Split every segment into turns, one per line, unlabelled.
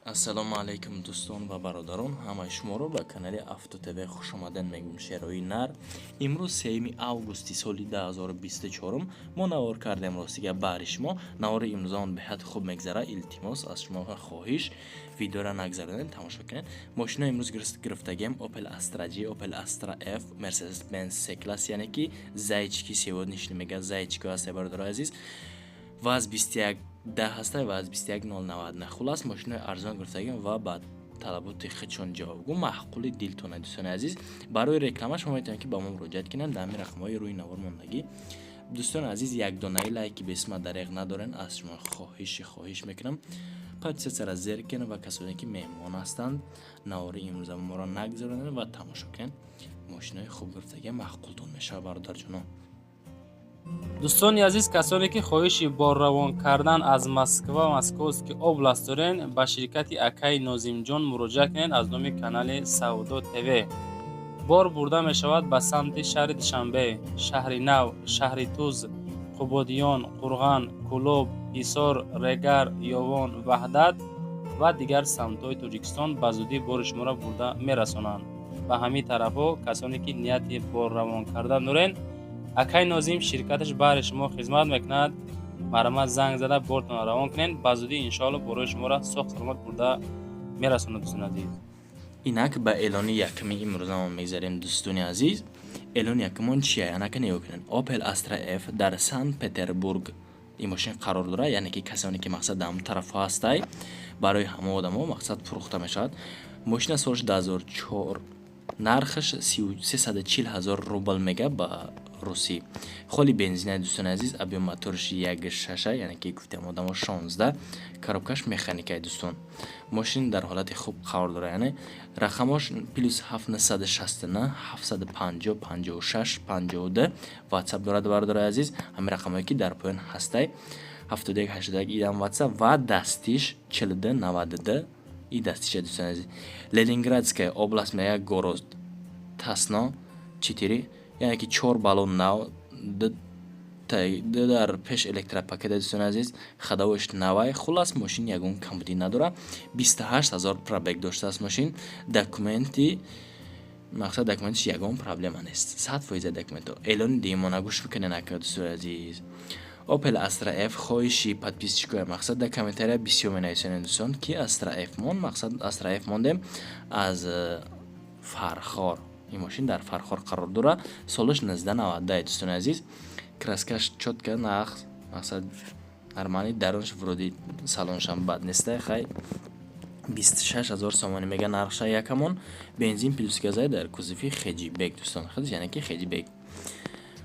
Ассалому алайкум, дӯстон ва бародарон! Ҳамаи шуморо ба канали Авто ТВ хушомадед мегӯм. Шерои нар, имрӯз 3 августи соли 2024 мо навор кардем. Ростига, баҳри шумо навори имрӯзаон беҳад хуб мегзарад. Илтимос, аз шумо хоҳиш, видеоро нагзаронед, тамошо кунед. Мошино имрӯз гирифтагем: Opel Astra G, Opel Astra F, Mercedes Benz C класс, яъне ки зайчики сегодняшний мега зайчико ҳасте, бародарои азиз. ВАЗ 2110 ҳаста, ВАЗ 21099. Хулас, мошинои арзон гирифтагем ва ба талаботи худшон ҷавобгӯ, маъқули дилтона. Дӯстони азиз, барои реклама шумо метавонед, ки ба мо муроҷиат кунед дар ҳамин рақамҳои рӯи навор мондагӣ. Дӯстони азиз, якдонаи лайки бесима дареғ надорен. Аз шумо хоҳиш мекунам, подписаться зер кунед ва касоне ки меҳмон ҳастанд, навори имрӯза моро нагзаронед ва тамошо кунед. Мошинои хуб гирифтагӣ, маъқултон мешавад, бародарҷонон.
Дӯстони азиз, касоне ки хоҳиши борравон кардан аз Москва, Московский область дорен, ба ширкати акаи Нозимҷон муроҷиат кунед. Аз номи канали Савдо ТВ бор бурда мешавад ба самти шаҳри Душанбе, Шаҳри Нав, шаҳри Туз, Қубодиён, Қурған, Кӯлоб, Ҳисор, Регар, Ёвон, Ваҳдат ва дигар самтҳои Тоҷикистон. Ба зудӣ бори шуморо бурда мерасонанд ба ҳамин тарафҳо. Касоне ки нияти борравон кардан дорен, акай Нозим ширкаташ баҳри шумо хизмат мекунад. Марҳамат, занг зада бортонро равон кунед. Ба зудӣ, иншоалло, борои шуморо соғ саломат бурда мерасонад, дӯстони азиз.
Инак, ба эълони якуми имрӯзамон мегзарем, дӯстони азиз. Эълони якумон чия? Анака, нигоҳ кунед: Opel Astra F дар Санкт Петербург ин мошин қарор дорад, яъне ки касоне ки, мақсад, дар ҳамон тарафҳо ҳастай, барои ҳама одамо, мақсад, фурӯхта мешавад. Мошина солаш 2004, нархаш 340 ҳазор рубл мега ба русӣ. Холи бензинаи, дӯстони азиз. Объём моторш 1,6, яъне ки гуфтем одамо 16, коробкаш механикаи. Дӯстон, мошин дар ҳолати хуб қарор дорад. Яъне рақамош +7 969 750 56 52 ватсап дорад, бародарои азиз. Ҳамин рақамое ки дар поён ҳастай, 71 81, идам ватсап ва дастиш 42 92 и дастиша, дӯстони азиз. Ленинградская область мега, город Тосно 4, яъне ки чор баллон нав, дар пеш электропакета, дӯстони азиз, ходовойш навай. Хулас, мошин ягон камбудӣ надорад. 28 000 пробег доштааст мошин. Документи, мақсад, документиш ягон проблема нест, 100% документо. Эълони дуюмона гӯш бикунед, ака, дӯстони азиз. Opel Astra F, хоҳиши подписчикоя, мақсад, дар комментария бисёр менависонед, дӯстон, ки Astra F мон, мақсад, Astra F мондем аз Фархор. Ин мошин дар Фархор қарор дорад, солаш 1990, дӯстони азиз. Краскаш чётко, нағз, мақсад, нормальный, дарунаш вроде салоншам бад нестай. Хай, 26 000 сомонӣ мега нархша якамон. Бензин плюс газай, дар кузови хэтчбек, дӯстон, худаш, яъне ки хэтчбек.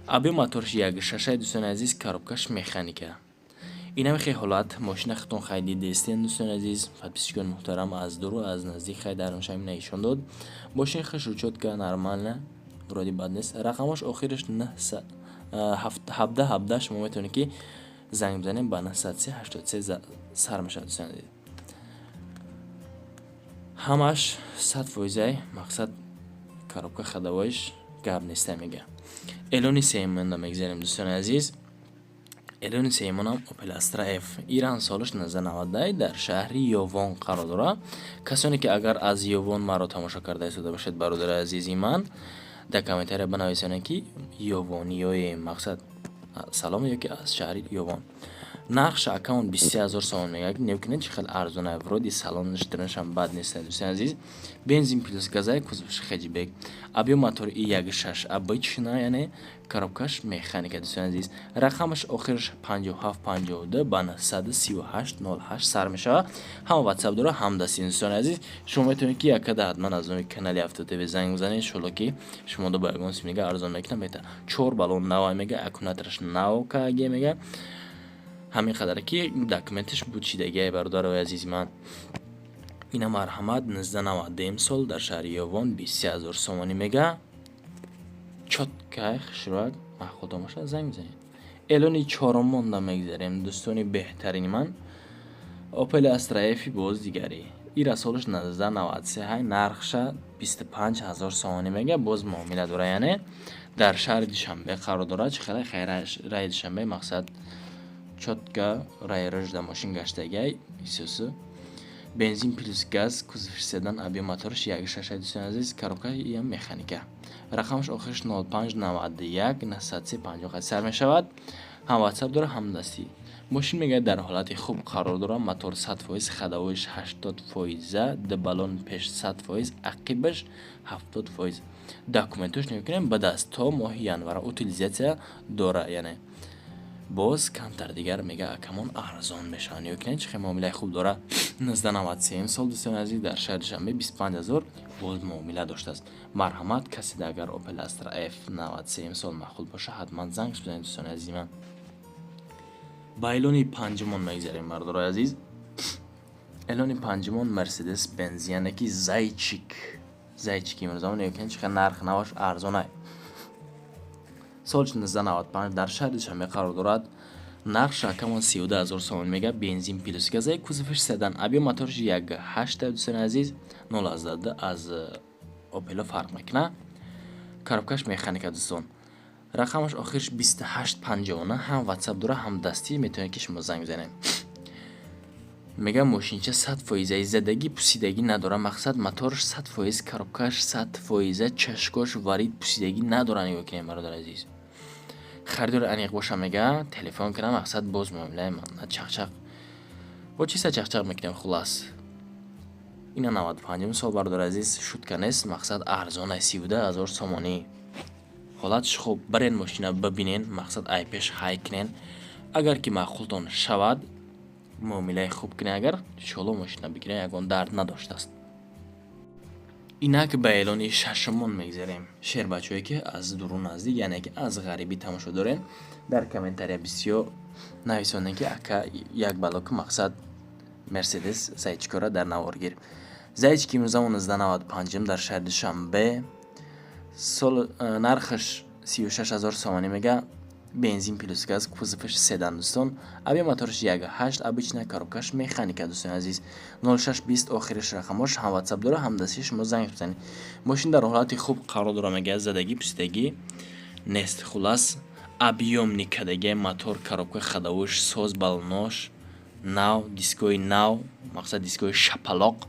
Объём моторш 1,6, дӯстони азиз, коробкаш механика. Инаме хе ҳолат мошина худтон хай дидестен, дӯстони азиз, подписчикони муҳтарам, аз дуру аз наздик хай дарунша нишон дод. Мошин хушрӯ, чётко, нормально, вроде бад нест. Рақамош охираш 17 17. Шумо метавонед, ки занг бизанед, ба 903 83 сар мешавад, дӯстони азиз. Ҳамаш 100%, мақсад, коробка, ходовойш гап неста мега. Эълони сеюмонда мегзарем, дӯстони азиз. Эълони сеюмонам Opel Astra F, иран солаш 1990, дар шаҳри Ёвон қарор дорад. Касоне ки агар аз Ёвон маро тамошо карда истода бошед, бародари азизи ман, дар комментария бинависонед, ки ёвониёе, мақсад, салом ё ки аз шаҳри Ёвон. Нархш акаун 23 000 сомон мегӯяд. Нигоҳ кунед, чӣ хел арзона. Вроде салонаш, дарунашам бад нест, дӯстони азиз. Бензин плюс газай, кузовш хэтчбек, объём мотори и 1,6 обычно, яъне коробкаш механика, дӯстони азиз. Рақамаш охираш 57 52, ба 938 08 сар мешавад. Ҳам ватсап дора, ҳам дасти. Дӯстони азиз, шумо метавонед, ки якада ҳатман аз номи канали Авто ТВ занг бизанед. Иншолло, ки шуморо ба ягон сумига арзон мекунам. Беҳтар, чор баллон навай мега, аккумулятораш нав каге мега. Ҳамин қадаре ки документаш буд, чидагиай, бародарои азизи ман. Ина, марҳамат, 1990 сол, дар шаҳри Ёвон, 23 000 сомонӣ мега. Чёткай, хушрӯяк, маъқултон бошад, занг бизанед. Эълони чорум монда мегзарем, дӯстони беҳтарини ман. Opel Astra F боз дигаре. Ира солаш 1993 ҳай, нархша 25 000 сомонӣ мега. Боз муомила дора, яъне дар шаҳри Душанбе қарор дорад. Чӣ хеле хайр, раи Душанбе, мақсад, чётко раи рӯжда мошин гаштагиай исусу. Бензин плюс газ, кузовиш седан, объем моторш 1,6, дӯстони азиз, коробка иам механика. Рақамаш охириш 0591 950 сар мешавад. Ҳам WhatsApp дора, ҳам дастӣ. Мошин, мегӯяд, дар ҳолати хуб қарор дорад, мотор 100%, ходовойш 80%, ду баллон пеш 100%, ақибаш 70%. Документош намекунем ба даст, то моҳи январа утилизация дора, яъне боз камтар дигар, мега акамон, арзон мешавад. Нигоҳ кунед, чӣ хел муомилаи хуб дора. 1993 сол, дӯстони азиз, дар шаҳри Душанбе, 25 000, боз муомила доштааст. Марҳамат, каседа агар Opel Astra F 93 сол маъқул боша, ҳатман занг бизанед, дӯстони азизи ман. Ба эълони панҷумон мегзарем, бардорои азиз. Эълони панҷумон Мерседес Бенз, яъне ки Зайчик. Зайчик имрӯзамон, нигоҳ кунед, чӣ хел нарх наваш арзонай. Соли 1995, дар шаҳри Душанбе қарор дорад. Нархш акамон 32 000 сомон мега. Бензин плюс газай, кузовиш седан, объем моторш 1,8, дӯстони азиз, 0,2 аз Опело фарқ мекунад. Коробкаш механика, дӯстон. Рақамаш охирш 2859, ҳам WhatsApp дора, ҳам дастӣ, метавонед ки шумо занг бизанед. Мега, мошинча 100%-аи, задагӣ пусидагӣ надора. Мақсад, моторш 100%, коробкаш 100%-а, чашкош варид, пусидагӣ надора. Нигоҳ кунед, бародари азиз, харидори аниқ боша, мега, телефон кунам. Мақсад, боз муомилаи чақчақ бо чиса чақчақ мекунем. Хулас, ина 95-ум сол, бародари азиз, шутка нест. Мақсад, арзонай, 32 000 сомонӣ. Ҳолатш хуб, барен мошина бибинен. Мақсад, ай пеш ҳай кунен, агар ки маъқултон шавад, муомилаи хуб кунед, агар иншоалло мошина бигирен, ягон дард надоштааст. Инак ба эълони шашумон мегзарем. Шербачаҳое ки аз дуру наздик, яъне ки аз ғарибӣ тамошо дорем, дар комментария бисёр нависонем, ки ака, як балоки, мақсад, Мерседес Зайчикора дар навор гир. Зайчики имрӯзамон 1995, дар шаҳри Душанбе, сол, нархаш 36 000 сомонӣ мега. Бензин плюс газ, кузоваш седан, дӯстон, объем моторш 1,8, обычная, коробкаш механика, дӯстони азиз. 0620 охириш рақамош, ҳам WhatsApp дора, ҳам дасти, шумо занг бизанед. Мошин дар ҳолати хуб қарор дора, мега, задагӣ пусидагӣ нест. Хулас, объёмный кадаги, мотор, коробка, ходовойш соз, балонош нав, дискои нав, мақсад, дискои шапалоқ,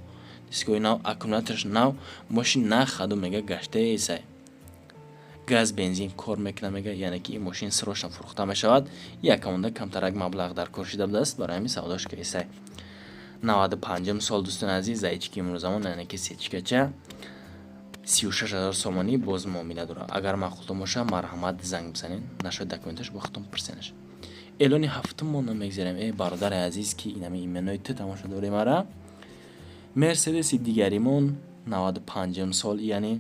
дискои нав, аккумуляторш нав. Мошин на ходу, мега, гаштаесай, газ, бензин кор мекунад, мега. Яъне ки ин мошин срочно фурӯхта мешавад, якамонда камтарак маблағ дар кор шида будааст, барои ҳамин савдош кесай. 95-ум сол, дӯстони азиз, Зайчики имрӯзамон, яъне ки сеточкача, 36 000 сомонӣ, боз муомила дорад. Агар маъқултон боша, марҳамат, занг бизанед. Нашояд документаш бо худтон пурсенаш. Эълони ҳафтумон мегзарем. Э, бародари азиз, ки инами именои ту тамошо дорӣ мара, Мерседеси дигаримон 95-ум сол, яъне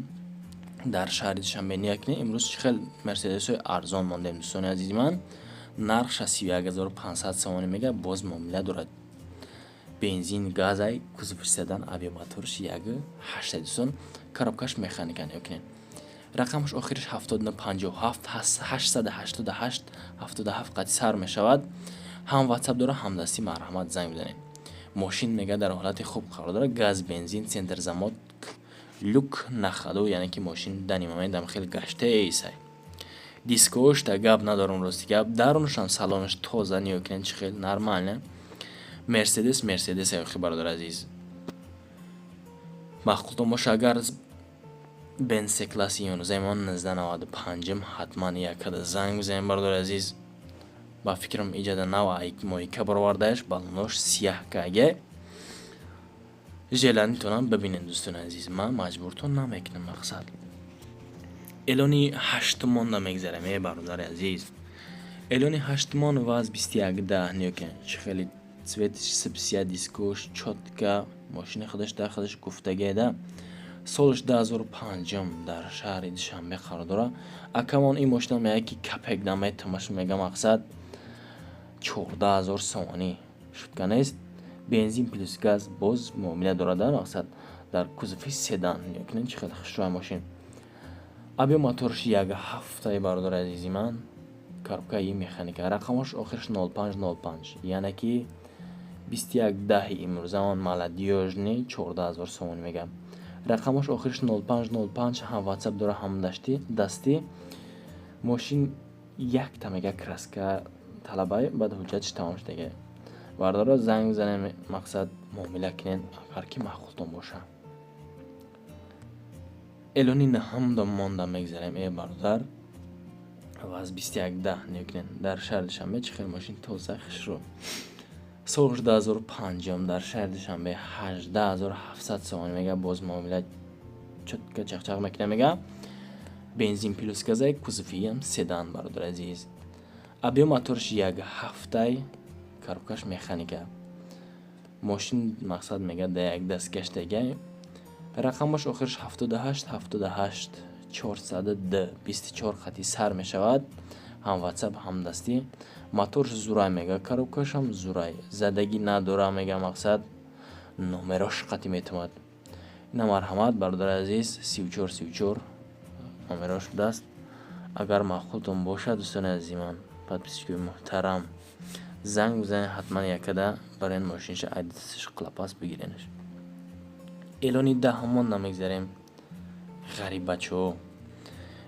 дар шаҳри Душанбе. Ниякне, имрӯз чӣ хел мерседесҳои арзон мондем, дӯстони азизи ман. Нархша 31 500 сомонӣ мега, боз муомила дорад. Бензин газай, кузовш седан, объем моторш 1,8, дӯстон, коробкаш механика. Нигоҳ, рақамаш охириш 7957 888 77 қати сар мешавад. Ҳам WhatsApp дора, ҳам дастӣ, марҳамат, занг бизанед. Мошин, мега, дар ҳолати хуб қарор дорад, газ, бензин, центр замок, люк на ходу, яъне ки мошин данный момент ам хеле гаштаесай. Дискоошта гап надорам, рости гап, дарунашам, салонаш тоза. Нигоҳ кунед, чӣ хел нормально. Мерседес мерседес охи, бародар азиз, маъқултон боша агар Бенз С-класси ёнузаимон 1995-м, ҳатман якада занг бизанем, бародари азиз. Ба фикрам, иҷада нав моҳика баровардааш, балонош сияҳ каге. Желанитонам бибинед, дӯстони азиз, ман маҷбуртон намекунам. Мақсад, эълони ҳаштумонда мегзарем. Э, бародари азиз, эълони ҳаштумон ВАЗ 2110. Нигоҳ, чӣ хеле цветш сипсия, дискош чётко, мошини худаш дар худаш гуфтагеда. Солш 2005-м, дар шаҳри Душанбе қарор дорад. Акамон ин мошина меяд, ки копейк наметамаш, мега. Мақсад, 14 000 сомонӣ, шутка нест. Бензин плюс газ, боз муомила дорада. Мақсад, дар кузови седан. Нигоҳ, чӣ хеле хушрӯя мошин. Объем моторш 1,7-аи, бародари азизи ман, коробкаи механика. Рақамош охирш 0505, яъне ки 21 10 имрӯзамон молодёжный, 14 000 сомонӣ мегам. Рақамош охирш 0505, ҳам WhatsApp дора, ҳам дастӣ. Мошин якта, мега, краска талабай, баъд ҳуҷҷатш тамом шудага. Бардоро, занг бизанем. Мақсад, Муомила кунед, агар ки маъқултон боша. Эълони наҳамда монда мегзарем. Э, бародар, ВАЗ 2110 мекунед, дар шаҳри Душанбе чӣ хел мошин, тоза, хушрӯ. Соли 2005, дар шаҳри Душанбе, 18 700 сомонӣ мега. Боз муомила чётко чақчақ мекунад, мега. Бензин плюс газай, кузовиам седан. Бародари азиз, объём моторш як ҳафтай, коробкаш механика. Мошин, мақсад, мега, да як даст гаштагай. Рақамаш охирш 78 78 400 д 24 хати сар мешавад. Ҳам Ватсап, ҳам дастӣ. Моторш зурай, мега, коробкашам зурай, задагӣ надора, мега. Мақсад, номерош қати метавад. Ина, марҳамат, бародари азиз, 34 34 номерош будааст. Агар маъқултон бошад, дӯстони азизи ман, подписчикои муҳтарам, занг бизанед ҳатман, якада барои ин мошинша айдасиш қилапас бигиренаш. Эълони даҳумон намегзарем, ғариббачаҳо.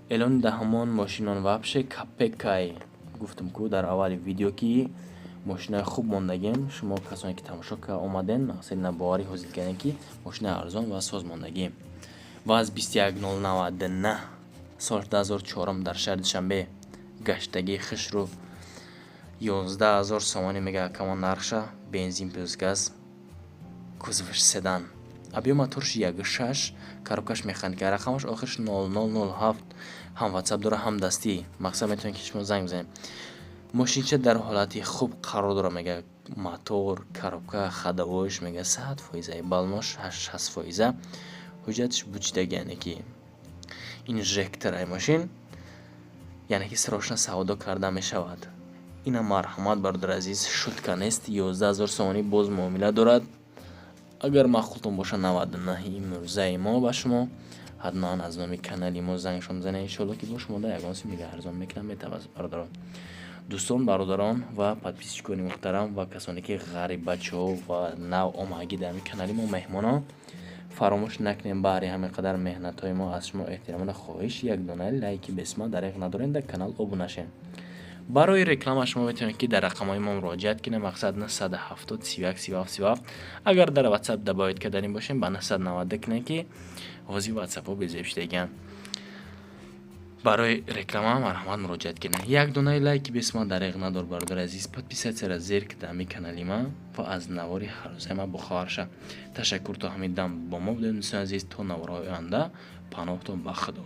Эълони даҳумон мошинон вообще копейкай. Гуфтам ку дар аввали видео, ки мошинаи хуб мондагем. Шумо касоне ки тамошо омаден, мақсади набоварӣ ҳосил кардем, ки мошинаи арзон ва соз мондагем. ВАЗ 21099, соли 2004, дар шаҳри Душанбе, гаштагии хушрӯ, 11 000 сомонӣ мега акамон нархша. Бензин плюс газ, кузоваш седан, объём моторш 1,6, коробкаш механика. Рақамаш охирш 0007. Ҳам Ватсап дора, ҳам дастӣ. Мақсад, метавонед, ки шумо занг бизанед. Мошинча дар ҳолати хуб қарор дора, мега. Мотор, коробка, ходовойш, мега, 100%, баллонош 60%, ҳуҷҷаташ бучидаги, яъне ки инжекторай мошин, яъне ки срочно савдо карда мешавад. Ина, марҳамат, бародари азиз, шутка нест, 11 000 сомонӣ, боз муомила дорад. Агар маъқултон боша, 99 имрӯзаи мо ба шумо ҳатман аз номи канали мо зангшон бизанед. Иншоалло, ки бо шумо да ягон сум дига арзон мекунам, метаваз. Бародарон, дӯстон, бародарон ва подписчикони муҳтарам ва касоне ки ғариббачаҳо ва нав омагӣ дар канали мо меҳмонон, фаромӯш накунем, баҳри ҳамин қадар меҳнатҳои мо аз шумо эҳтиромона хоҳиш: як дона лайки бесма дареғ надорем, дар канал обуна шавем. Барои реклама шумо метавонед, ки дар рақамҳои мо муроҷиат кунед. Мақсад, 970 31 37 37. Агар дар Ватсап добавить карданӣ бошем, ба 990 кунед, ки ҳозир Ватсапҳо безеб шудагианд. Барои реклама марҳамат, муроҷиат кунед. Як донаи лайки бесма дареғ надор, бародари азиз. Подписатьсяра зер ки дар ҳамин канали ман ва аз навори ҳаррӯзаи ман бохабар ша. Ташаккур, то ҳамин дам бо мо будед, дӯстони азиз. То наворҳои оянда, паноҳтон ба Худо.